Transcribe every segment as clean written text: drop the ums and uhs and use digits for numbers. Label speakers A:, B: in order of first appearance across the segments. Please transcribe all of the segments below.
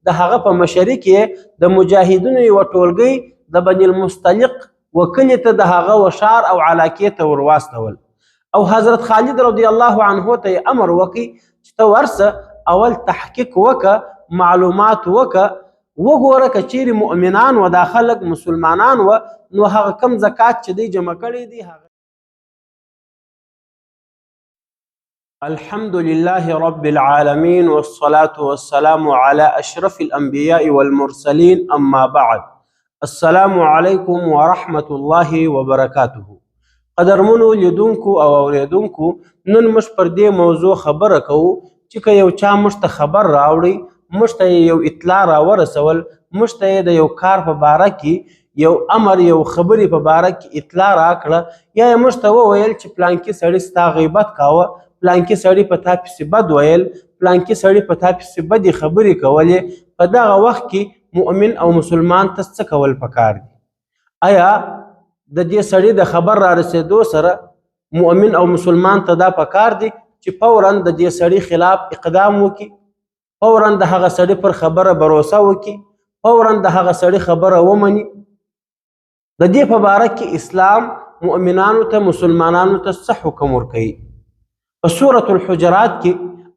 A: د هغه په مشري کې د مجاهدینو یوه ټولګۍ د بني المستلق و کلي ته د هغه و ښار او علاقې ته ورواستول. او حضرت خالد رضی الله عنه ته یې امر وکړي چې ته ورسه، اول تحقیق وکړه، معلومات وکړه، وګوره که چیرې مؤمنان و، دا خلک مسلمانان و، نو هغه کم زکات چې دی جمع کړی دی هغه. الحمد لله رب العالمين، والصلاة والسلام على أشرف الأنبياء والمرسلين، أما بعد، السلام عليكم ورحمة الله وبركاته. قدرمنو لیدونکو او اوریدونکو، نن موږ پر دې موضوع خبره کوو چې که یو چا موږ ته خبر راوړي، موږ ته یو اطلاع راورسول، موږ ته د یو کار په باره کې، یو امر، یو خبرې په باره کې اطلاع راکړه، یا یې موږ ته وویل چې پلانکي سړي ستا غیبت کاوه، پلانکي سړي په تا پسې بد ویل، پلانکي سړي په تا پسې بدې خبرې کولې، په دغه وخت کې مؤمن او مسلمان ته څه کول پکار دي؟ آیا د دې سړي د خبر را رسېدو سره مؤمن او مسلمان ته دا پکار دي چې فوراً د دې سړي خلاف اقدام وکړي، فوراً د هغه سړي پر خبره باروسه وکړي، فوراً د هغه سړي خبره ومني؟ د دې په باره کې اسلام مؤمنانو ته، مسلمانانو ته څه حکم ورکوي؟ په سورة الحجرات کې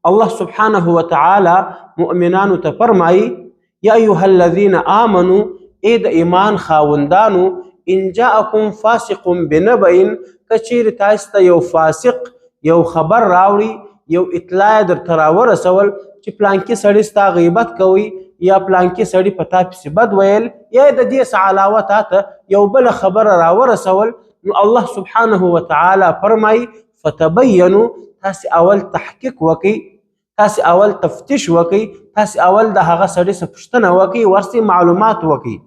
A: الله سبحانه وتعالی مؤمنانو ته فرمایي: یا ایها الذین آمنو، ای د ایمان خاوندانو، ان جاءکم فاسق بنبأ، که چیرې تاسو ته یو فاسق یو خبر راوړي، یو اطلاع درته راورسول چې پلانکي سړي ستا غیبت کوي، یا پلانکي سړي په تا پسې بد ویل، یا د دې څخه علاوه تا ته یو بله خبره راورسول، نو الله سبحانه وتعالی فرمایي: فتبینو، تاسې اول تحقیق وکئ، تاسې اول تفتیش وکئ، تاسې اول د هغه سړي څخه پوښتنه وکئ، ورسې معلومات وکئ.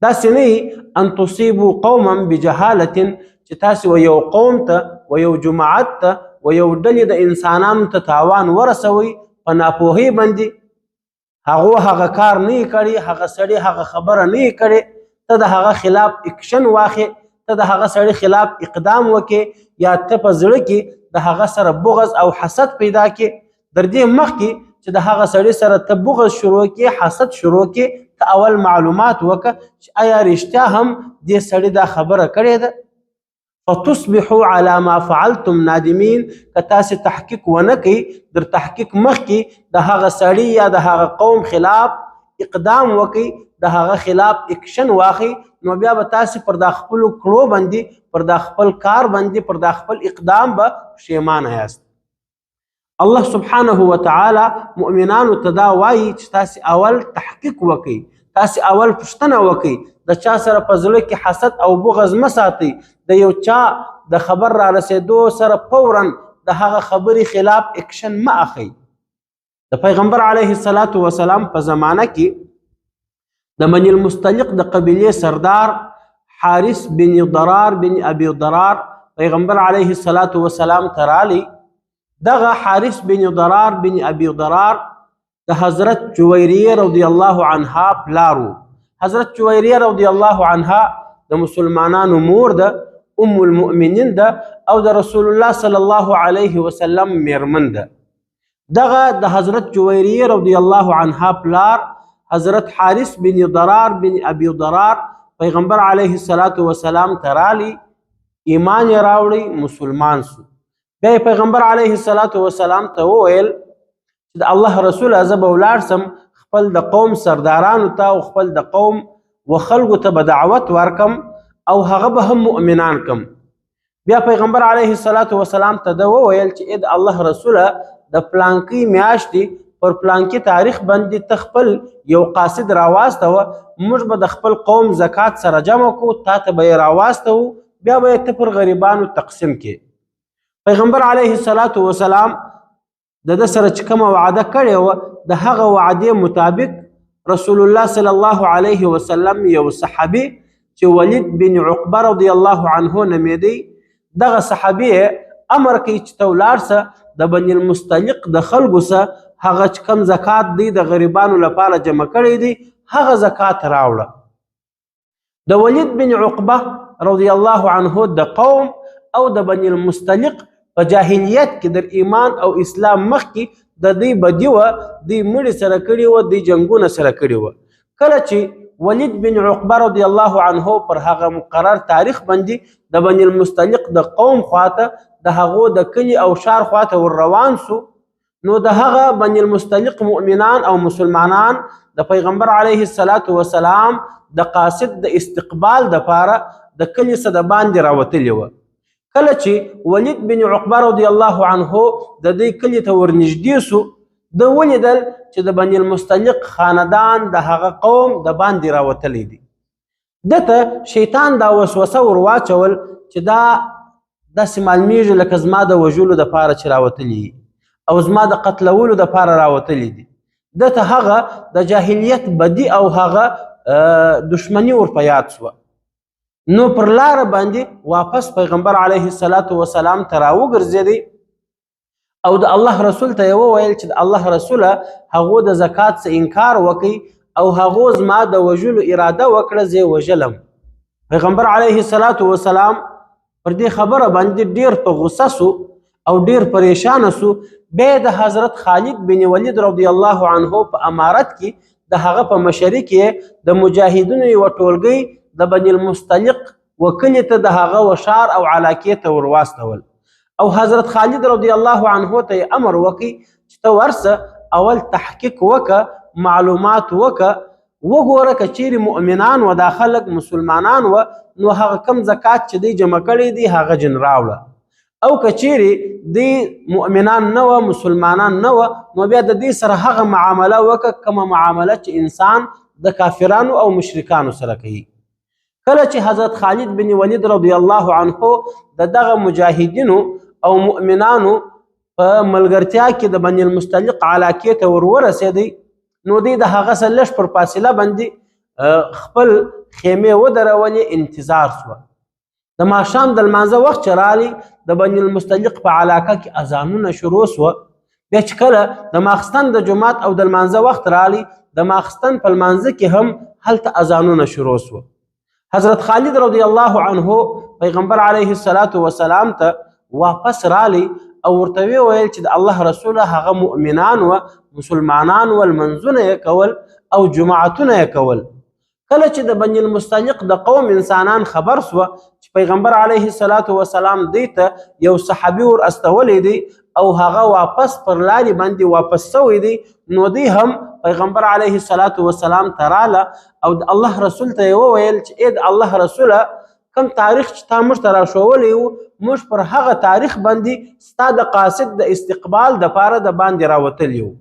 A: داسې نه ان تصیبو قوما بجهالة، چې تاسې و یو قوم ته، و یو جماعت ته، و یو ډلې د انسانانو ته تاوان ورسوئ په ناپوهۍ باندې. هغو هغه کار نه یې کړی، هغه سړي هغه خبره نه یې کړې، ته د هغه خلاف اکشن واخې، ته د هغه سړي خلاف اقدام وکې، یا ته په زړه کې د هغه سره بغض او حسد پیدا کې. در دې مخکې چې د هغه سړي سره ته بغض شروع کې، حسد شروع کې، ته اول معلومات وکړه چې آیا رښتیا هم دې سړي دا خبره کړې ده. فتصبحوا على ما فعلتم نادمین، که تاسې تحقیق ونه کړئ، در تحقیق مخکې د هغه سړي یا د هغه قوم خلاف اقدام وکړئ، د هغه خلاف اکشن واخلئ، نو بیا به تاسې پر دا خپلو کړو باندې، پر دا خپل کار باندې، پر دا خپل اقدام به پښیمانه یاست. الله سبحانه وتعالی مؤمنانو ته دا وایي چې تاسې اول تحقیق وکړئ، تاسې اول پوښتنه وکړئ، د چا سره په زړه کې حسد او بغض مه ساتئ، د یو چا د خبر را رسېدو سره فوراً د هغه خبرې خلاف اکشن مه اخلئ. د پیغمبر علیه الصلاة والسلام په زمانه کې د بني المستلق د قبیلې سردار حارث بن ضرار بن ابي ضرار پیغمبر علیه الصلاة والسلام ته راغلی. دغه حارث بن ضرار بن ابي ضرار د حضرت جویریه رضی الله عنها پلار و. حضرت جویریه رضی الله عنها د مسلمانانو مور ده، ام المؤمنین ده، او د رسول الله صلی الله علیه وسلم میرمن ده. دغه د حضرت جویریه رضی الله عنها پلار حضرت حارث بن ضرار بن ابي ضرار پیغمبر علیه الصلاة والسلام ته راغلی، ایمان یې راوړی، مسلمان سو. بیا یې پیغمبر علیه الصلاة والسلام ته وویل چې د الله رسول، زه به ولاړ سم خپل د قوم سردارانو ته او خپل د قوم و خلکو ته به دعوت ورکم او هغه به هم مؤمنان کم. بیا پیغمبر علیه الصلاة والسلام ته ده وویل چې ای د الله رسوله، د پلانکۍ میاشتې پر پلانکي تاریخ باندې ته خپل یو قاصد راواستوه، موږ به د خپل قوم زکات سره جمع کړو، تا ته به یې راواستوو، بیا به یې ته پر غریبانو تقسیم کړې. پیغمبر علیه الصلاة والسلام د ده سره چې کومه وعده کړې وه، د هغه وعدې مطابق رسول الله صلی الله علیه وسلم یو صحابي چې ولید بن عقبه رضی الله عنه نومېدی، دغه صحابي امر کوي چې ته ولاړ سه د بني المستلق د خلکو سه هغه چې کوم زکات دی د غریبانو لپاره جمع کړی دی هغه زکات راوړه. د ولید بن عقبه رضی الله عنه د قوم او د بني المستلق په جاهلیت کې در ایمان او اسلام مخکې د دوی بدي وه، دوی مړي سره کړي وه، دوی جنګونه سره کړي وه. کله چې ولید بن عقبه رضی الله عنه پر هغه مقرر تاریخ باندې د بني المستلق د قوم خواته، د هغو د کلي او ښار خواته ور روان سو، نو د هغه بني المستلق مؤمنان او مسلمانان د پیغمبر علیه الصلاة والسلام د قاصد د استقبال دپاره د کلي څخه د باندې راوتلي وه. کله چې ولید بن عقبه رضی الله عنه د دې کلي ته ورنږدې سو، ده ولیدل چې د بني المستلق خاندان د هغه قوم د باندې راوتلی دي. ده ته شیطان دا وسوسه ور واچول چې دا داسې معلومیږي لکه زما د وژلو دپاره چې راوتلي او زما د قتلولو دپاره راوتلي دي. ده ته هغه د جاهلیت بدي او هغه دښمني ور په یاد سوه. نو پر لاره باندې واپس پیغمبر علیه الصلاة والسلام ته راوګرځېدی او د الله رسول ته یې وویل چې د الله رسوله، هغو د زکات څخه انکار وکړي او هغو زما د وژلو اراده وکړه، زه یې وژلم. پیغمبر علیه الصلاة والسلام پر دې خبره باندې ډیر په غوسه سو او ډیر پریشانه سو. بیا د حضرت خالد بن ولید رضی الله عنه په امارت کې د هغه په مشري کې د مجاهدینو یوه ټولګۍ د بني المستلق و کلي ته د هغه و ښار او علاقې ته ورواستول او حضرت خالد رضی الله عنه ته یې امر وکړي چې ته ورسه، اول تحقیق وکړه، معلومات وکړه، وګوره که چیرې مؤمنان و، دا خلک مسلمانان و، نو هغه کم زکات چې دی جمع کړی دی هغه جن راوړه، او که چیرې دی مؤمنان نه و، مسلمانان نه و، نو بیا د دې سره هغه معامله وکړه کومه معامله چې انسان د کافرانو او مشرکانو سره کوي. کله چې حضرت خالد بن ولید رضی الله عنه د دغه مجاهدینو او مؤمنانو په ملګرتیا کې د بني المستلق علاقې ته ور ورسېدی، نو دی د هغه سره لږ پر فاصله باندې خپل خیمې ودرولې، انتظار سوه. د ماښام د لمانځه وخت چې راغی، د بني المستلق په علاقه کې اذانونه شروع سوه. بیا چې کله د ماخستن د جومات او د لمانځه وخت راغی، د ماخستن په لمانځه کې هم هلته اذانونه شروع سوه. حضرت خالد رضی الله عنه پیغمبر علیه الصلاة والسلام ته واپس رالی او ورته ویې ویل چې د الله رسوله، هغه مؤمنان و، مسلمانان و، لمونځونه یې کول او جماعتونه یې کول. کله چې د بني المستلق د قوم انسانان خبر سوه چې پیغمبر علیه الصلاة والسلام دی ته یو صحابي ور استولی دی او هغه واپس پر لارې باندې واپس سوی دی، نو دی هم پیغمبر علیه الصلاة والسلام ته راله او د الله رسول ته یې وویل چې ای د الله رسوله، کم تاریخ چې تا موږ ته راښوولی و، موږ پر هغه تاریخ باندې ستا د قاصد د استقبال دپاره د باندې راوتلی وو.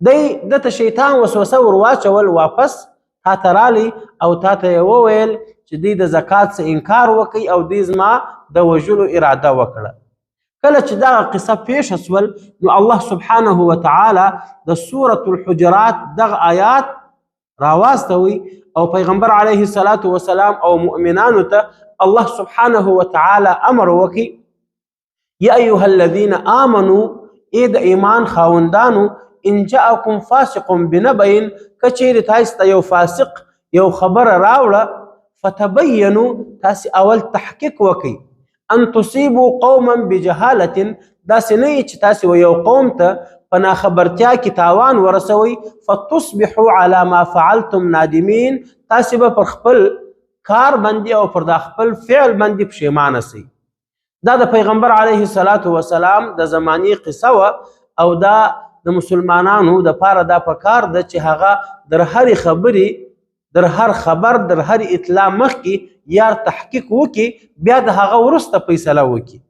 A: دی ده ته شیطان وسوسه ور واچول، واپس تا ته رالی او تا ته یې وویل چې دی د زکات څخه انکار وکړي او دی زما د وژلو اراده وکړه. کله چې دغه قصه پیښه سول، نو الله سبحانه وتعالی د سورة الحجرات دغه آیات راواستوي او پیغمبر علیه الصلاة والسلام او مؤمنانو ته الله سبحانه وتعالی امر وکړي: یا ایها الذین آمنو، ای د ایمان خاوندانو، ان جاءکم فاسق بنبأ، که چیرې تاسو ته یو فاسق یو خبره راوړه، فتبینو، تاسو اول تحقیق وکړئ، ان تصیبوا قوما بجهالة، داسې نه چې تاسو یو قوم ته په ناخبرتیا کې تاوان ورسوئ، فتصبحوا علی ما فعلتم نادمین، تاسو به پر خپل کار باندې او پر دا خپل فعل باندې پښیمانه سئ. دا د پیغمبر علیه الصلاة والسلام د زمانې قصه وه او دا د مسلمانانو د پاره دا پکار ده چې هغه در هرې خبرې، در هر خبر، در هر اطلاع مخکې یار تحقیق وکړي، بیا د هغه وروسته فیصله وکړي.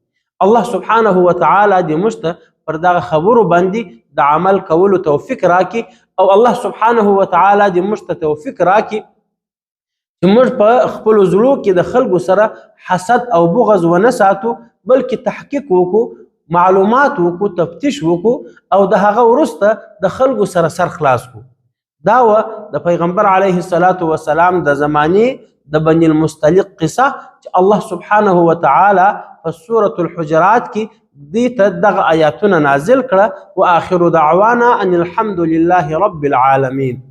A: الله سبحانه وتعالی دې موږ ته پر دغه خبرو باندې د عمل کولو توفیق راکړي او الله سبحانه وتعالی دې موږ ته توفیق راکړي چې موږ په خپلو زړو کې د خلکو سره حسد او بغض ونه ساتو، بلکې تحقیق وکړو، معلومات وکړو، تفتیش وکړو او د هغه وروسته د خلکو سره سر خلاص کړو. دا وه د پیغمبر علیه الصلاة والسلام د زمانې د بني المستلق قصه چې الله سبحانه وتعالی په سورة الحجرات کې دې ته دغه آیاتونه نازل کړه. وآخر دعوانا ان الحمد لله رب العالمین.